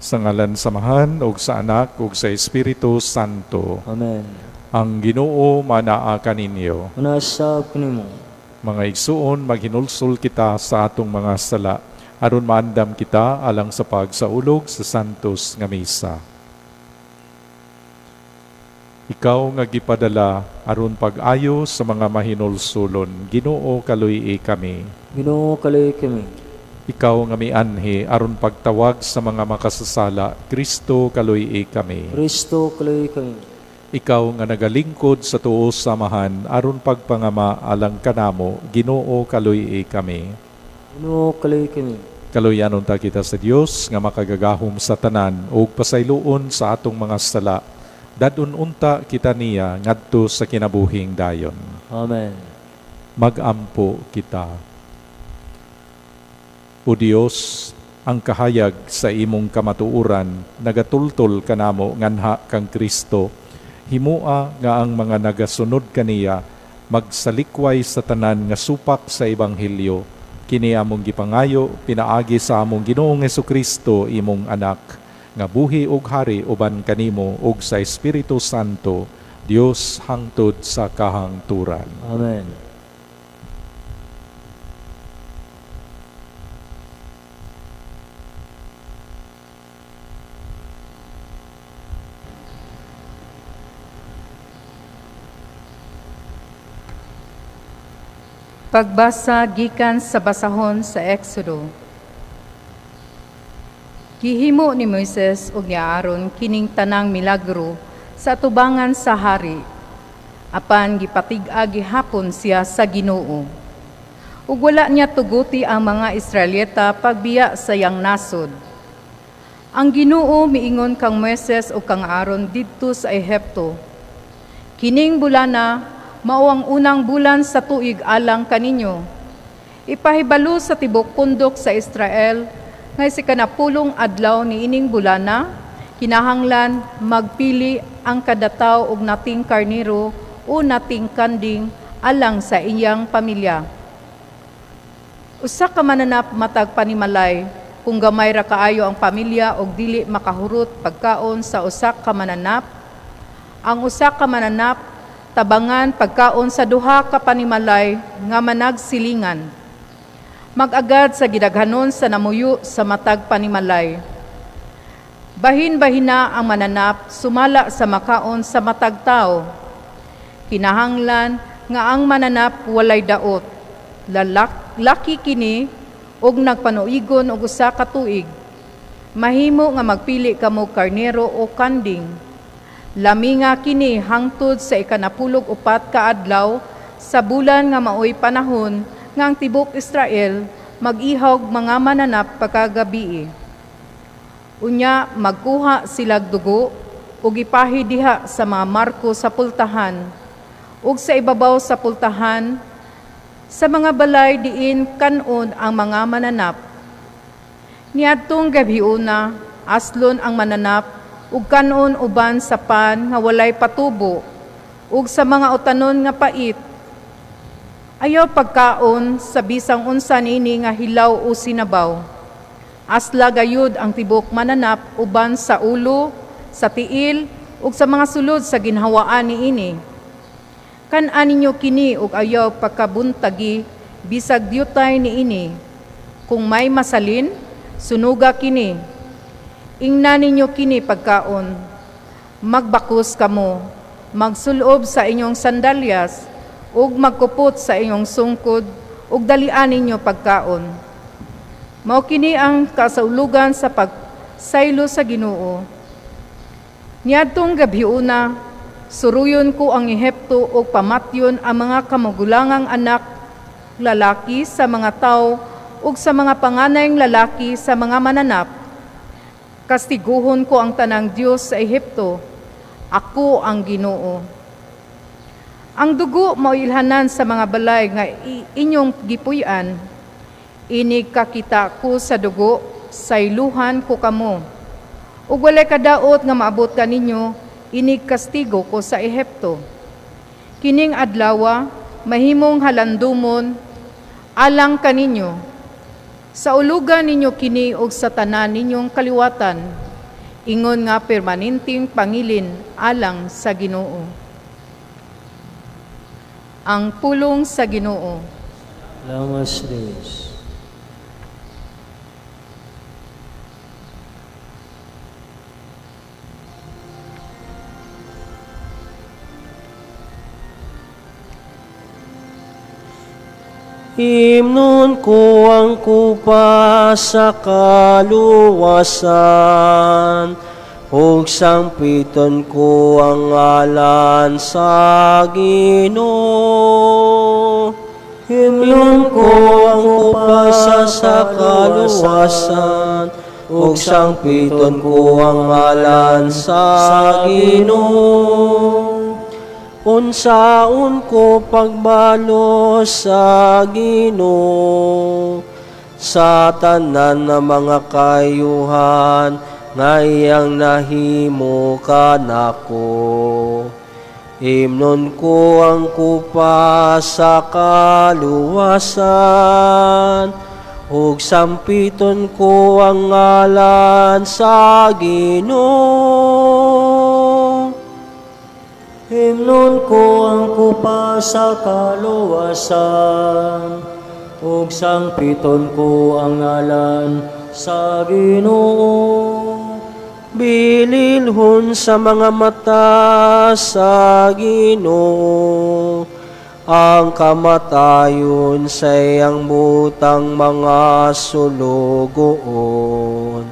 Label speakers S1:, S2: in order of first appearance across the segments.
S1: Sa ngalan sa Amahan ug sa Anak ug sa Espiritu Santo.
S2: Amen.
S1: Ang Ginoo manaa kaninyo.
S2: Manaa sab kanimo.
S1: Mga igsuon, maghinulsol kita sa atong mga sala aron maandam kita alang sa pagsaulog sa Santos nga Misa. Ikaw nga gipadala aron pag-ayo sa mga mahinulsulon, Ginoo, kaluy-i kami.
S2: Ginoo, kaluy-i kami.
S1: Ikaw nga mianhi aron pagtawag sa mga makasasala, Kristo, kaluy-i kami.
S2: Kristo, kaluy-i kami.
S1: Ikaw nga nagalingkod sa tuo sa Amahan aron pagpangama alang kanamo, Ginoo, kaluy-i kami.
S2: Ginoo, kaluy-i kami.
S1: Kaluyan unta kita sa Dios nga makagagahom sa tanan ug pasayloon sa atong mga sala. Dad-on unta kita niya ngadto sa kinabuhing dayon.
S2: Amen.
S1: Magampo kita. O Dios, ang kahayag sa imong kamatuoran nagatultol kanamo nganha kang Kristo. Himua nga ang mga nagasunod kaniya magsalikway sa tanan nga supak sa ebanghelyo. Kini among gipangayo pinaagi sa among Ginoong Hesukristo, imong anak, nga buhi ug hari uban kanimo ug sa Espiritu Santo, Dios, hangtod sa kahangturan.
S2: Amen.
S3: Pagbasa gikan sa basahon sa Exodo. Gihimo ni Moises ug ni Aaron kining tanang milagro sa atubangan sa hari. Apan gipatig-a gihapon siya sa Ginoo. Ug wala niya tuguti ang mga Israelita pagbiya sa iyang nasod. Ang Ginoo miingon kang Moises ug kang Aaron didto sa Ehipto. Kining bulana mao ang unang bulan sa tuig alang kaninyo. Ipahibalo sa tibok pundok sa Israel nga sa 10 adlaw niining bulana kinahanglan magpili ang kada tawo og nating karnero o nating kanding alang sa iyang pamilya. Usa ka mananap matag panimalay kung gamay ra kaayo ang pamilya og dili makahurot pagkaon sa usa ka mananap. Ang usa ka mananap tabangan pagkaon sa duha ka panimalay nga managsilingan. Mag-agad sa gidaghanon sa namuyo sa matag panimalay. Bahin-bahina ang mananap sumala sa makaon sa matag tawo. Kinahanglan nga ang mananap walay daot. Laki kini og nagpanuigon og usa ka tuig. Mahimo nga magpili kamo karnero o kanding. Laminga kini hangtod sa 14 ka adlaw sa bulan nga maoy panahon nga ang tibok Israel mag-ihawg mga mananap pagkagabii. Unya magkuha silag dugo ug ipahi diha sa mga marko sa pultahan ug sa ibabaw sa pultahan sa mga balay diin kan-on ang mga mananap. Niadtong gabhiona aslon ang mananap ug kan-on uban sa pan nga walay patubo ug sa mga utanon nga pait. Ayaw pagkaon sa bisang unsa niini nga hilaw o sinabaw. Asla gayud ang tibok mananap uban sa ulo, sa tiil ug sa mga sulod sa ginhawaan niini. Kan-a ninyo kini ug ayaw pagkabuntagi bisag dyutay niini. Kung may masalin, sunuga kini. Ingna ninyo kini pagkaon. Magbakos kamo, magsulob sa inyong sandalyas, ug magkupot sa inyong sungkod, ug dalian ninyo pagkaon. Mao kini ang kasaulugan sa pagsaylo sa Ginoo. Niadtong gabhiuna, suruyon ko ang Ehipto ug pamatyon ang mga kamagulangang anak lalaki sa mga tawo ug sa mga panganayng lalaki sa mga mananap. Kastiguhon ko ang tanang Dios sa Ehipto. Ako ang Ginoo. Ang dugo mao'y ilhanan sa mga balay nga inyong gipuy-an. Inig kakita ko sa dugo, sayluhan ko kamo. Ug walay kadaot nga maabot kaninyo, inig kastigo ko sa Ehipto. Kining adlawa mahimong halandumon alang kaninyo. Sa ulugan ninyo kini og sa tanan ninyong kaliwatan. Ingon nga permanenteng pangilin alang sa Ginoo. Ang pulong sa Ginoo.
S2: Salamat sa Diyos.
S4: Himnon ko ang kupa sa kaluwasan, ug sangpiton ko ang ngalan sa Ginoo. Himnon ko ang kupa sa kaluwasan, ug sangpiton ko ang ngalan sa Ginoo. Unsaon ko pagbalos sa Ginoo sa tanan na mga kayuhan nga iyang nahimo kanako. Himnon ko ang kupa sa kaluwasan, ug sampiton ko ang ngalan sa Ginoo.
S2: Himnon ko ang kupa sa kaluwasan, ug sangpiton ko ang ngalan sa Ginoo.
S4: Bililhon sa mga mata sa Ginoo ang kamatayon sa iyang butang mga sulugoon.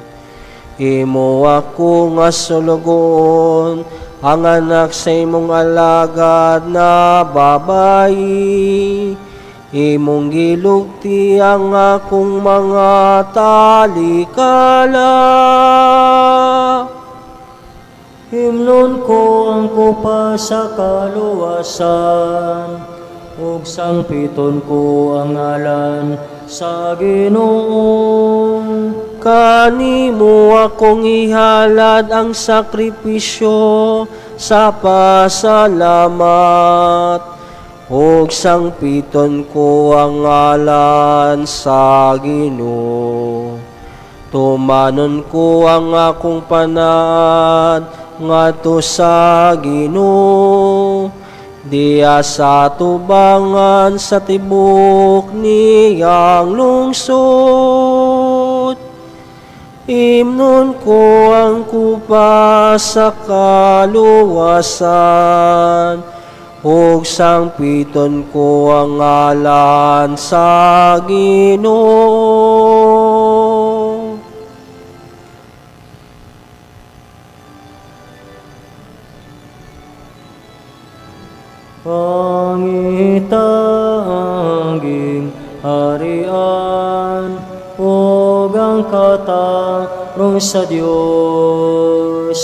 S4: Imo ako nga sulugoon, ang anak sa imong alagad na babayi. Imong gilugti ang akong mga talikala.
S2: Himnon ko ang kupa sa kaluwasan, ug sangpiton ko ang ngalan sa Ginoo.
S4: Kanimo akong ihalad ang sakripisyo sa pasalamat, ug sangpiton ko ang ngalan sa Ginoo. Tumanon ko ang akong panaad ngadto sa Ginoo, diya sa tubangan sa tibok niyang lungsod. Himnon ko ang kupa sa kaluwasan, ug sangpiton ko ang ngalan sa Ginoo.
S2: Pangita ang harian ug ang katarong sa Dios,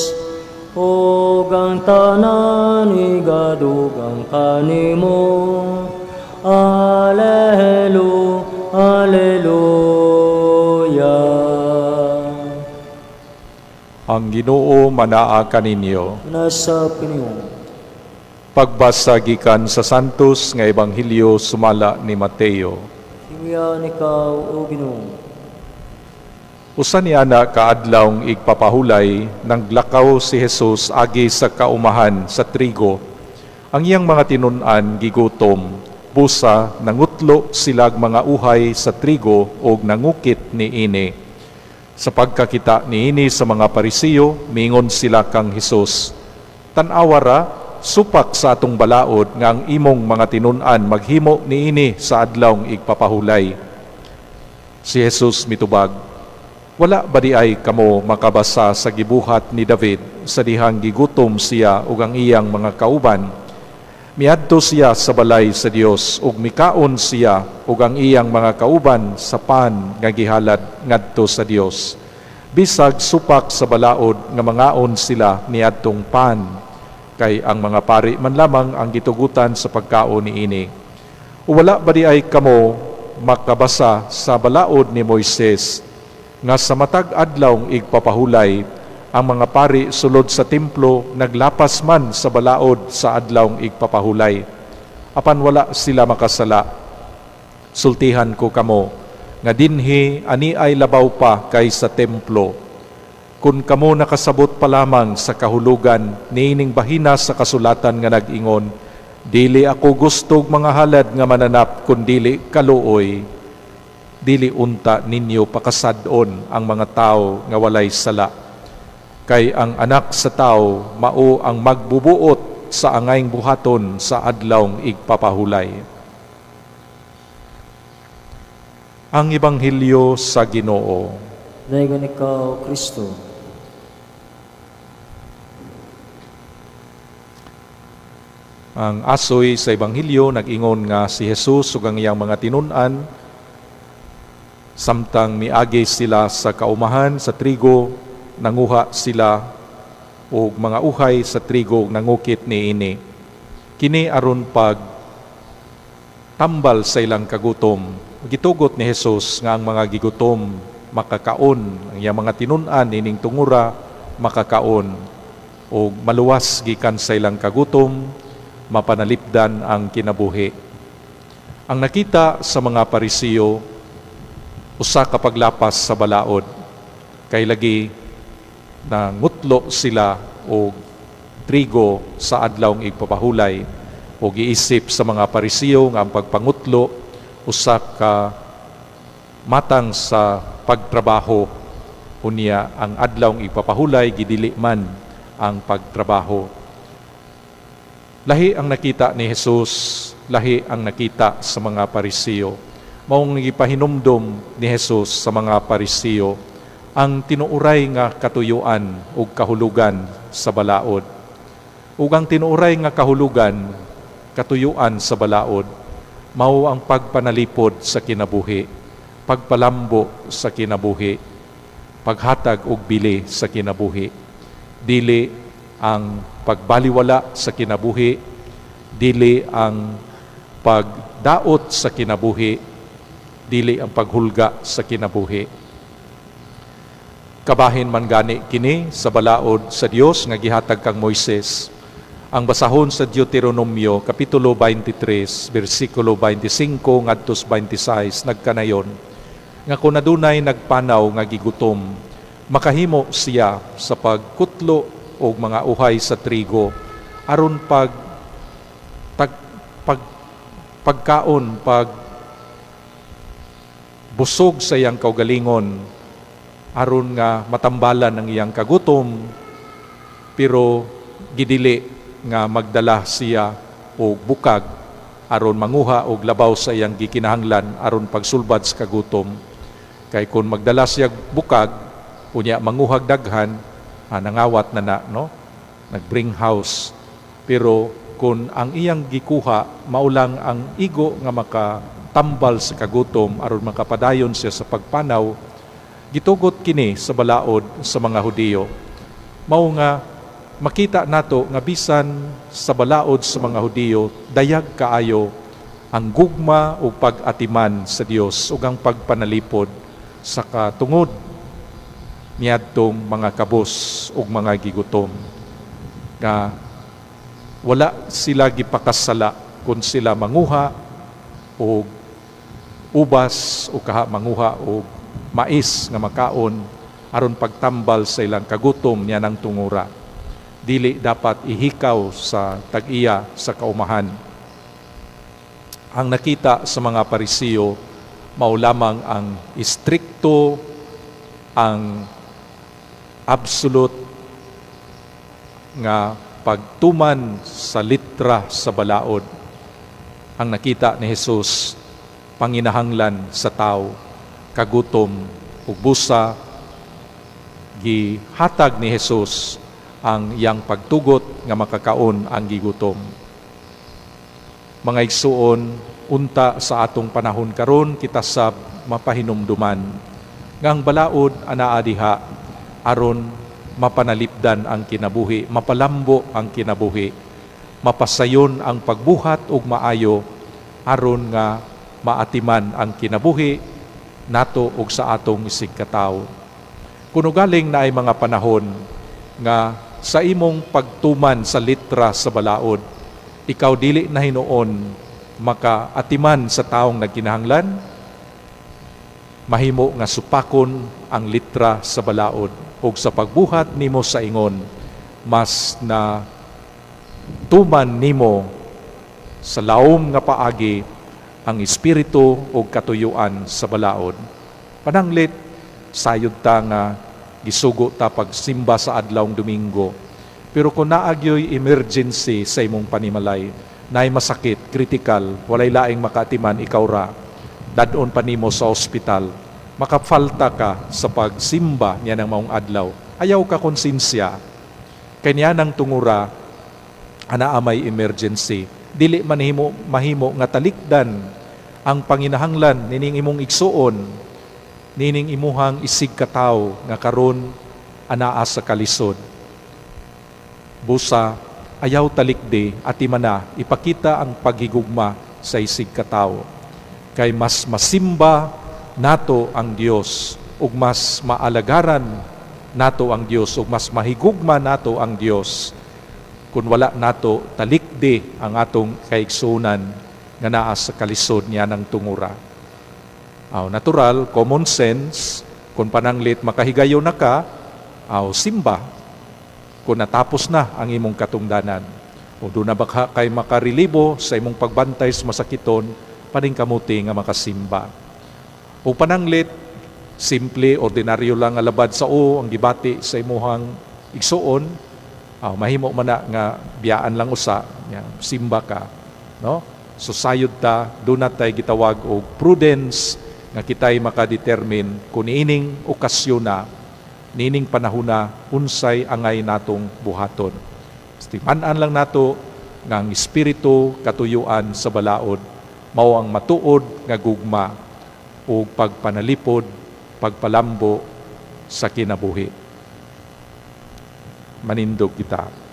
S2: ug ang tanan igadugang kanimo. Alleluia, alleluia.
S1: Ang Ginoo manaa kaninyo.
S2: Nasa pinyo.
S1: Pagbasa gikan sa Santos nga Ebanghelyo sumala ni Mateo.
S2: Himyan ikaw, O Ginoo.
S1: Usa ni ana kaadlawng igpapahulay, nanglakaw si Jesus agi sa kaumahan sa trigo. Ang iyang mga tinun-an gigutom, busa nangutlo silag mga uhay sa trigo og nangukit niini. Sa pagkakita niini sa mga Parisiyo, mingon sila kang Hesus, "Tan-awa ra, supak sa atong balaod nga ang imong mga tinun-an maghimo niini sa adlawng igpapahulay." Si Jesus mitubag, "Wala ba di ay kamo makabasa sa gibuhat ni David sa dihang gigutom siya ug ang iyang mga kauban? Miadto siya sa balay sa Dios ug mikaon siya ug ang iyang mga kauban sa pan nga gihalad ngadto sa Dios. Bisag supak sa balaod nga mangaon sila niadtong pan, kay ang mga pari man lamang ang gitugutan sa pagkaon niini. O wala ba di ay kamo makabasa sa balaod ni Moises nga sa matag adlawng igpapahulay ang mga pari sulod sa templo naglapas man sa balaod sa adlawng igpapahulay, apan wala sila makasala? Sultihan ko kamo nga dinhi ani ay labaw pa kaysa templo. Kun kamo nakasabot pa lamang sa kahulugan niining bahina sa kasulatan nga nag-ingon, "Dili ako gustog mga halad nga mananap kun dili kaluoy," dili unta ninyo pakasad-on ang mga tao nga walay sala. Kay ang Anak sa Tao mao ang magbubuot sa angayng buhaton sa Adlawng Igpapahulay. Ang Ebanghelyo sa Ginoo.
S2: Dayon ikaw, Kristo.
S1: Ang asoy sa Ebanghelyo nag-ingon nga si Jesus ug ang iyang mga tinun-an, samtang miagi sila sa kaumahan sa trigo, nanguha sila og mga uhay sa trigo ug nangukit niini. Kini aron pag tambal sa ilang kagutom. Gitugot ni Jesus nga ang mga gigutom makakaon, ang iyang mga tinun-an ining tungura makakaon og maluwas gikan sa ilang kagutom, mapanalipdan ang kinabuhi. Ang nakita sa mga Parisiyo, usa ka paglapas sa balaod. Kay lagi nangutlo sila og trigo sa Adlawng Igpapahulay, og giisip sa mga Parisiyo nga ang pagpangutlo usa ka matang sa pagtrabaho, unya ang Adlawng Igpapahulay gidili man ang pagtrabaho. Lahi ang nakita ni Jesus, lahi ang nakita sa mga Parisiyo. Maong gipahinumdom ni Jesus sa mga Parisiyo ang tinuoray nga katuyuan ug kahulugan sa balaod. Ug ang tinuoray nga kahulugan, katuyuan sa balaod, mao ang pagpanalipod sa kinabuhi, pagpalambo sa kinabuhi, paghatag og bili sa kinabuhi. Dili ang pagbaliwala sa kinabuhi, dili ang pagdaot sa kinabuhi, dili ang paghulga sa kinabuhi. Kabahin man gani kini sa balaod sa Dios nga gihatag kang Moises. Ang basahon sa Deuteronomio kapitulo 23 bersikulo 25 ngadto 26 nagkanayon nga kun adunay nagpanaw nga gigutom, makahimo siya sa pagkutlo og mga uhay sa trigo aron pagkaon, pag busog sa iyang kaugalingon, aron nga matambalan ang iyang kagutom, pero gidili nga magdala siya og bukag aron manguha og labaw sa iyang gikinahanglan aron pagsulbad sa kagutom. Kay kun magdala siya bukag unya manguhag daghan, nangawat na na, no? Nagbring house. Pero kun ang iyang gikuha maulang ang igo nga makatambal sa kagutom aron makapadayon siya sa pagpanaw, gitugot kini sa balaod sa mga Hudiyo. Mao nga makita nato nga bisan sa balaod sa mga Hudiyo, dayag kaayo ang gugma o pag-atiman sa Dios ug ang pagpanalipod sa katungod niadtong mga kabos ug mga gigutom, nga wala sila gipakasala kun sila manguha og ubas o kaha manguha og mais nga makaon aron pagtambal sa ilang kagutom niya ng tungura. Dili dapat ihikaw sa tag-iya sa kaumahan. Ang nakita sa mga Parisiyo mao lamang ang istrikto, ang absolute nga pagtuman sa litra sa balaod. Ang nakita ni Jesus, panginahanglan sa tao, kagutom ug busa, gihatag ni Jesus ang iyang pagtugot nga makakaon ang gigutom. Mga igsuon, unta sa atong panahon karon kita sab mapahinumduman nga ang balaod anaa diha aron mapanalipdan ang kinabuhi, mapalambo ang kinabuhi, mapasayon ang pagbuhat og maayo aron nga maatiman ang kinabuhi nato og sa atong isigkatawo. Kuno galing na ay mga panahon nga sa imong pagtuman sa litra sa balaod, ikaw dili na hinuon makaatiman sa taong nagkinahanglan, mahimo nga supakon ang litra sa balaod. ug sa pagbuhat nimo sa ingon, mas na tuman nimo sa laom nga paagi ang espiritu ug katuyuan sa balaod. Pananglit, sayod ta nga gisugo ta pagsimba sa adlawng Domingo. Pero kung naa gyoy emergency sa imong panimalay, naay masakit, critical, walay laing makaatiman, ikaw ra, dad-on pa nimo sa ospital, makafalta ka sa pagsimba niya ng maong adlaw. Ayaw ka konsensya. Kay niya ng tungura, anaa may emergency. Dili man himo, mahimo nga talikdan ang panginahanglan nining imong igsuon, nining imuhang isig katawo nga karon anaa sa kalisod. Busa, ayaw talikdi, atimana, ipakita ang paghigugma sa isig katawo. Kay mas masimba nato ang Dios ug mas maalagaran nato ang Dios ug mas mahigugma nato ang Dios kung wala nato talikdi ang atong kaigsunan nga naa sa kalisod niya ng tungura. Aw, natural, common sense, kung pananglit makahigayon na ka, aw, simba kung natapos na ang imong katungdanan. O doon na baka kay makarelibo sa imong pagbantay sa masakiton, paningkamuti nga makasimba. O pananglit, simple, ordinaryo lang nga labad sa o, ang gibati sa imuhang igsuon, aw, mahimo man na nga biyaan lang usa, nya, simba ka. No? So sayod ta, doon na tay gitawag og prudence nga kitay makadetermine kung niining okasyon na, niining panahon na, unsay angay natong buhaton. Timan-an lang nato nga ang espiritu katuyuan sa balaod mao ang matuod nga gugma ug pagpanalipod, pagpalambo sa kinabuhi. Manindog kita.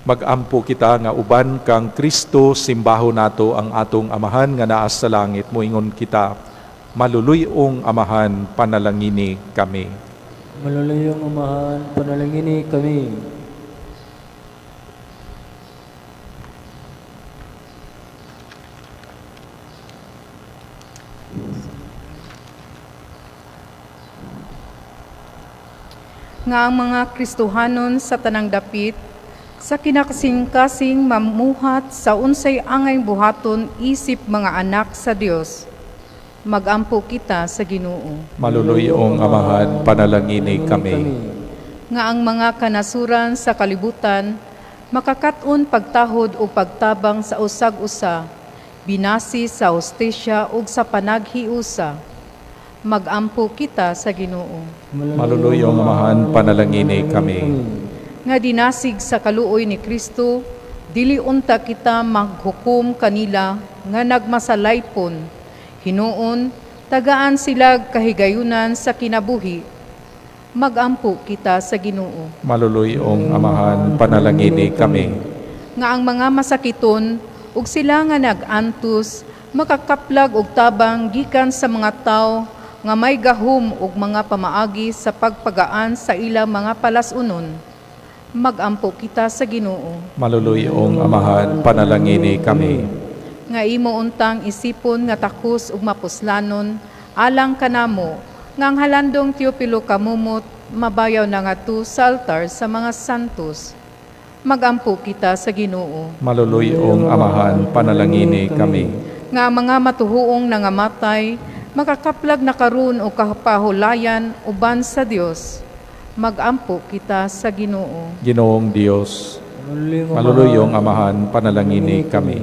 S1: Magampo kita nga uban kang Kristo, simbaho nato ang atong Amahan nga naa sa langit. Moingon kita, maluluyong Amahan, panalangini kami.
S2: Maluluyong Amahan, panalangini kami.
S3: Nga ang mga Kristohanon sa tanang dapit sa kinakasing-kasing mamuhat sa unsay angay buhaton isip mga anak sa Dios. Magampo kita sa Ginoo.
S1: Maluluyong Amahan, panalangini kami.
S3: Nga ang mga kanasuran sa kalibutan makakat-on pagtahod o pagtabang sa usag-usa, binasi sa hostisya ug sa panaghiusa. Magampo kita sa Ginoo.
S1: Maluluyong Amahan, panalangini kami.
S3: Nga dinasig sa kaluoy ni Kristo, dili unta kita maghukom kanila nga nagmasalaypon. Hinuon, tagaan sila kahigayunan sa kinabuhi. Magampo kita sa Ginoo.
S1: Maluluyong Amahan, panalangini kami.
S3: Nga ang mga masakiton ug sila nga nag-antos makakaplag og tabang gikan sa mga tawo nga may gahom ug mga pamaagi sa pagpagaan sa ilang mga palasunon. Magampo kita sa Ginoo.
S1: Maluluyong Amahan, panalangini kami.
S3: Nga imo untang isipon nga takos ug mapuslanon alang kanamo nga ang halandong Teopilo Camomot mabayaw na ngadto sa altar sa mga santos. Magampo kita sa Ginoo.
S1: Maluluyong Amahan, panalangini kami.
S3: Nga ang mga matuhuong nangamatay makakaplag na karon o kapahulayan uban sa Dios. Magampo kita sa Ginoo.
S1: Ginoong Dios, maluluyong Amahan, panalangini kami.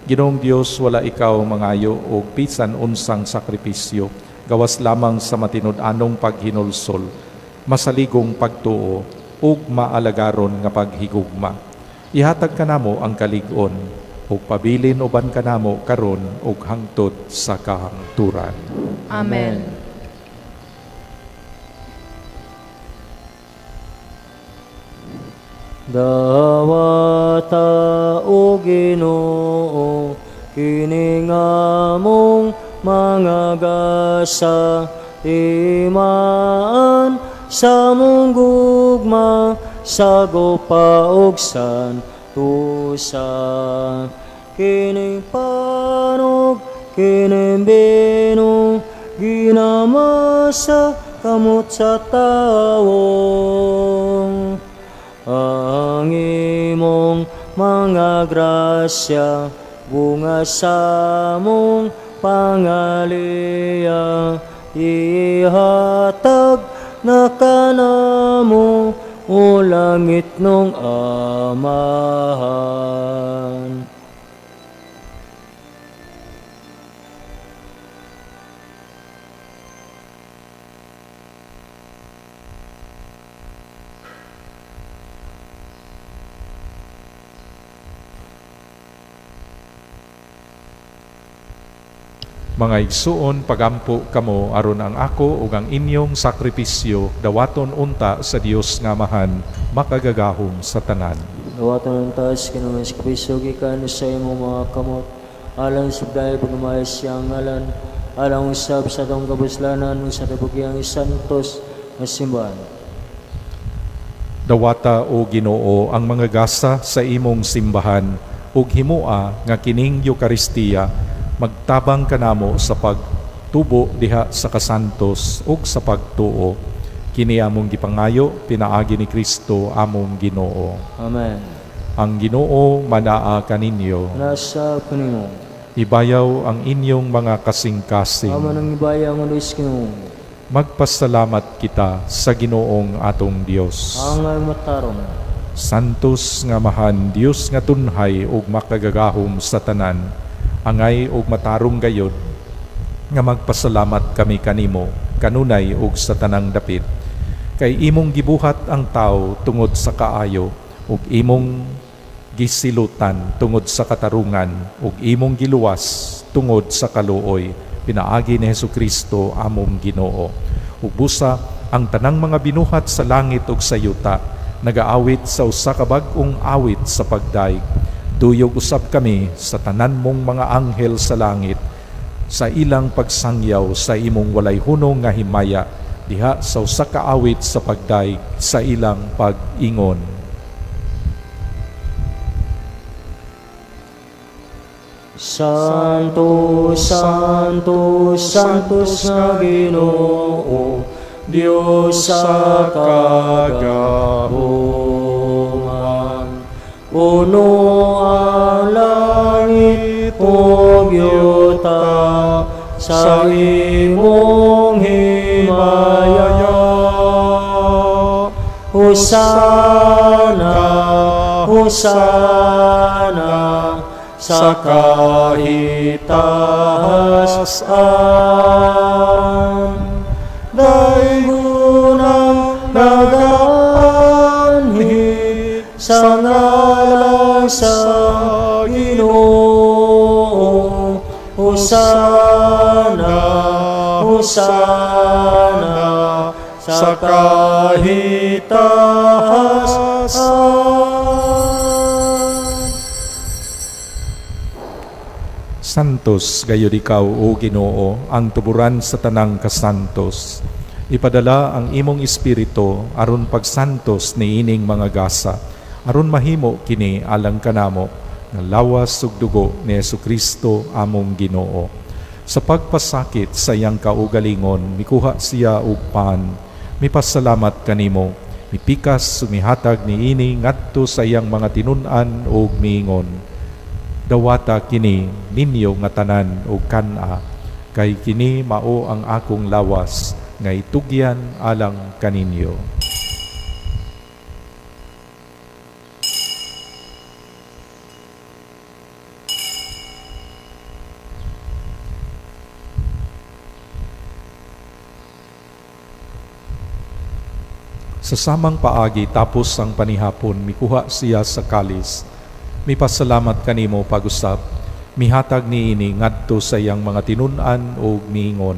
S1: Ginoong Dios, wala ikaw mangayo og bisan unsang sakripisyo, gawas lamang sa matinud-anong paghinulsol, masaligong pagtuo ug maalagaron nga paghigugma. Ihatag kanamo ang kalig-on ug pabilin uban kanamo karon ug hangtod sa kahangturan.
S3: Amen.
S2: Dawata o Ginoo, kini nga mong mga gasa, timaan sa mong gugma, sagopa og santusa. Kining panog, Kining bino ginamasa kamot sa tawo. Ang imong mga grasya bunga sa among pangaliya, ihatag na kanamo o langit nung Amahan.
S1: Mga igsuon, pagampo kamo aron ang ako ug ang inyong sakripisyo dawaton unta sa Dios nga Amahan, makagagahom sa tanan.
S2: Dawaton ang taas kinong sakripisyo gikan sa imong mga kamot, alang sa dahil pagmamayos siyang ngalan, alang usab sa atong kabuslanan ug sa tibuok santos nga simbahan.
S1: Dawata o Ginoo ang mga gasa sa imong simbahan ug himua nga kining Eukaristiya magtabang kanamo sa pagtubo diha sa kasantos ug sa pagtuo. Kini among gipangayo pinaagi ni Kristo among Ginoo.
S2: Amen.
S1: Ang Ginoo manaa kaninyo.
S2: Nasa kanimo.
S1: Ibayaw ang inyong mga kasing-kasing.
S2: Amo nang ibayaw ang Luis Ginoo.
S1: Magpasalamat kita sa Ginoong atong Dios.
S2: Angay matarong.
S1: Santos nga Amahan, Dios nga tunhay ug makagagahom sa tanan, angay ug matarong gayod nga magpasalamat kami kanimo kanunay ug sa tanang dapit. Kay imong gibuhat ang tao tungod sa kaayo ug imong gisilutan tungod sa katarungan ug imong giluwas tungod sa kaluoy, pinaagi ni Hesukristo among Ginoo. Ug busa ang tanang mga binuhat sa langit ug sa yuta nagaawit sa usa ka bag-ong awit sa pagdaig. Duyog usab kami sa tanan mong mga anghel sa langit sa ilang pagsangyaw sa imong walay hunong nga himaya diha sa usa ka awit sa pagdaig sa ilang pag-ingon.
S2: Santo, Santo, Santos nga Ginoo, Dios sa kagahuman. Puno ang langit ug yuta sa imong himaya. Hosana, Hosana sa kahitahasan. Daygunang nagaanhi sa ngalan sa Ginoo. Hosana, Hosana sa kahitahasan.
S1: Santos gayud ikaw, o Ginoo, ang tuburan sa tanang kasantos. Ipadala ang imong espiritu aron pagsantos niining mga gasa, aron mahimo kini alang kanamo nga lawas ug dugo ni Hesukristo among Ginoo. Sa pagpasakit sa iyang kaugalingon, mikuha siya og pan, mipasalamat kanimo, mipikas sumihatag niini ngadto sa iyang mga tinun-an ug miingon, dawata kini ninyo nga tanan og kan-a, kay kini mao ang akong lawas nga itugyan alang kaninyo. Sa samang paagi tapos ang panihapon, mikuha siya sa kalis. Mipasalamat kanimo pag-usab, mihatag niini ngadto sa iyang mga tinun-an ug miingon,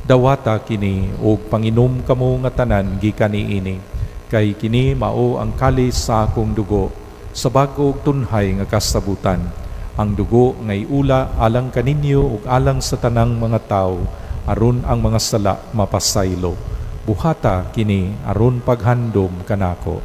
S1: dawata kini ug panginom kamo nga tanan gikan niini, kay kini mao ang kalis sa akong dugo sa bag-ong tunhay nga kasabutan, ang dugo nga iula alang kaninyo ug alang sa tanang mga tawo, aron ang mga sala mapasaylo. Buhata kini aron paghandom kanako.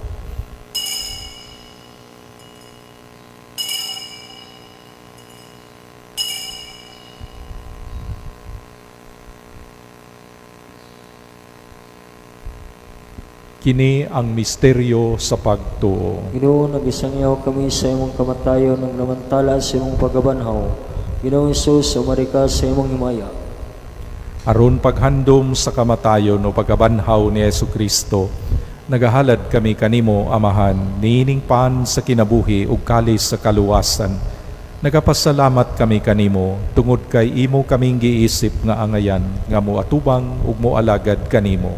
S1: Kini ang misteryo sa pagtuo.
S2: Ginoo, nagisangyaw kami sa imong kamatayon ug namantala sa imong pagkabanhaw. Ginoong Hesus, umari ka sa imong himaya.
S1: Aron paghandom sa kamatayon o pagkabanhaw ni Hesukristo, nagahalad kami kanimo, Amahan, niining pan sa kinabuhi ug kalis sa kaluwasan. Nagapasalamat kami kanimo tungod kay imo kaming giisip nga angayan nga moatubang ug moalagad kanimo.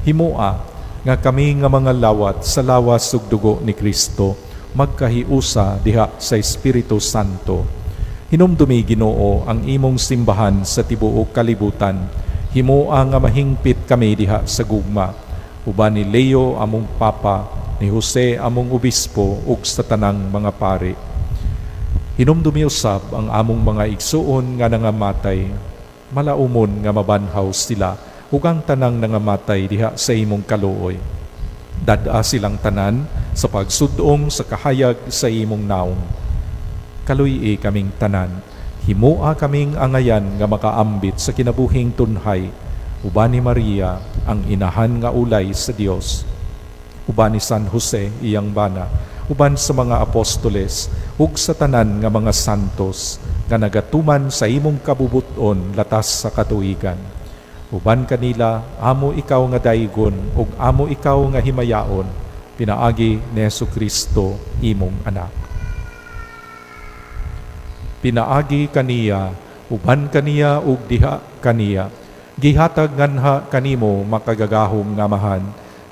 S1: Himoa nga kami nga mga lawat sa lawas ug dugo ni Kristo magkahiusa diha sa Espiritu Santo. Hinumdumi, Ginoo, ang imong simbahan sa tibuok kalibutan. Himoa nga mahingpit kami diha sa gugma, uban ni Leo among Papa, ni Jose among Obispo ug sa tanang mga pari. Hinumdumi usab ang among mga igsuon nga nangamatay, malaumon nga mabanhaw sila ug ang tanang nangamatay diha sa imong kaluoy. Dad-a silang tanan sa pagsudong sa kahayag sa imong naong. Kaluy-i kaming tanan, himoa kaming angayan nga makaambit sa kinabuhing tunhay, uban ni Maria, ang inahan nga ulay sa Dios, uban ni San Jose, iyang bana, uban sa mga apostoles, ug sa tanan nga mga santos, nga nagatuman sa imong kabubuton latas sa katuigan. Uban kanila, amo ikaw nga daygon, ug amo ikaw nga himayaon, pinaagi ni Hesukristo, imong anak. Pinaagi kaniya, uban kaniya ug diha kaniya, gihatag nganha kanimo makagagahom nga Amahan,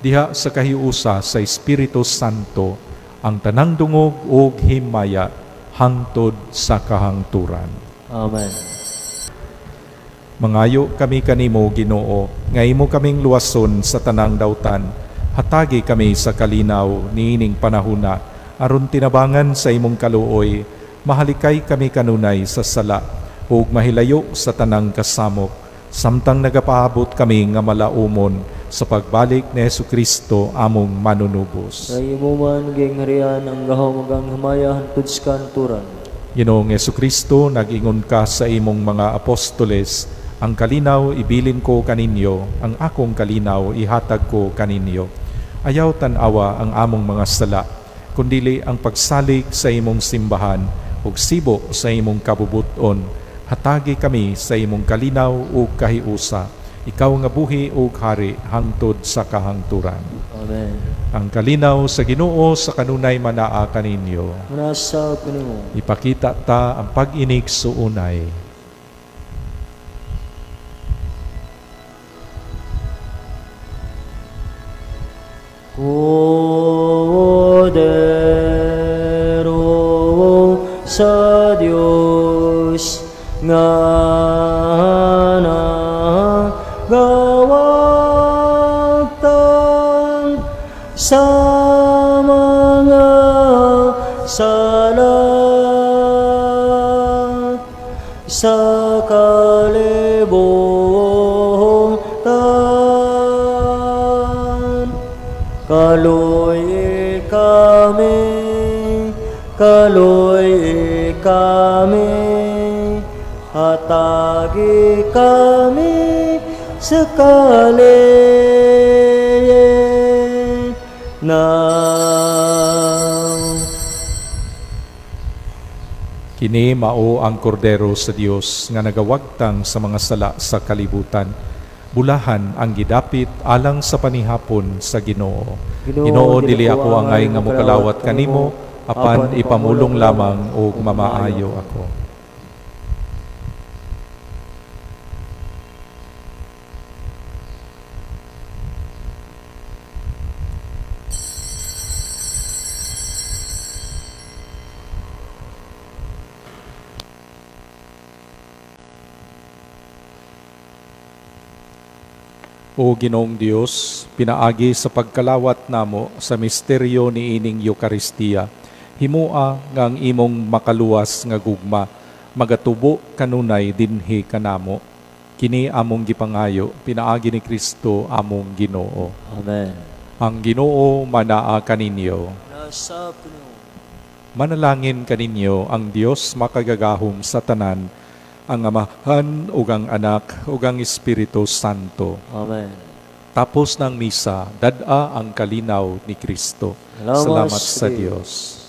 S1: diha sa kahiusa sa Espiritu Santo, ang tanang dungog ug himaya hangtod sa kahangturan.
S2: Amen.
S1: Mangayo kami kanimo, Ginoo, nga imo kaming luwason sa tanang dautan. Hatagi kami sa kalinaw niining panahuna, aron tinabangan sa imong kaluoy, mahalikay kami kanunay sa sala ug mahilayo sa tanang kasamok, samtang nagapaabot kami nga malaumon sa pagbalik ni Hesukristo among manunubos.
S2: Kay imo man gingharian ang gahom ug ang himaya hangtod sa kahangturan.
S1: Ginoong Hesukristo, nag-ingon ka sa imong mga apostoles, ang kalinaw ibilin ko kaninyo, ang akong kalinaw ihatag ko kaninyo. Ayaw tan-awa ang among mga sala, kundili ang pagsalig sa imong simbahan ug sibo sa imong kabubuton. Hatagi kami sa imong kalinaw ug kahiusa. Ikaw nga buhi ug hari hangtod sa kahangturan.
S2: Amen.
S1: Ang kalinaw sa Ginoo sa kanunay manaa kaninyo.
S2: Manasa kanimo.
S1: Ipakita ta ang pag-inig suunay.
S2: Kordero sa Dios nga nagawagtang sa mga sala sa kalibutan. Kaluy kami, kaluy kami, hatagi kami sa kalinaw.
S1: Kini mao ang kordero sa Dios nga nagawagtang sa mga sala sa kalibutan. Bulahan ang gidapit alang sa panihapon sa Ginoo. Ginoo, dili ako angay nga mokalawat kanimo, apan ipamulong lamang og mamaayo ako. O Ginoong Dios, pinaagi sa pagkalawat namo sa misteryo niining Eukaristiya, himoa nga ang imong makaluwas nga gugma magatubo kanunay dinhi kanamo. Kini among gipangayo pinaagi ni Kristo among Ginoo.
S2: Amen.
S1: Ang Ginoo manaa kaninyo.
S2: Nasa kanimo.
S1: Manalangin kaninyo ang Dios makagagahom sa tanan, ang Amahan ug ang Anak ug ang Espiritu Santo.
S2: Amen.
S1: Tapos ng misa, dad-a ang kalinaw ni Kristo. Salamat sa Diyos.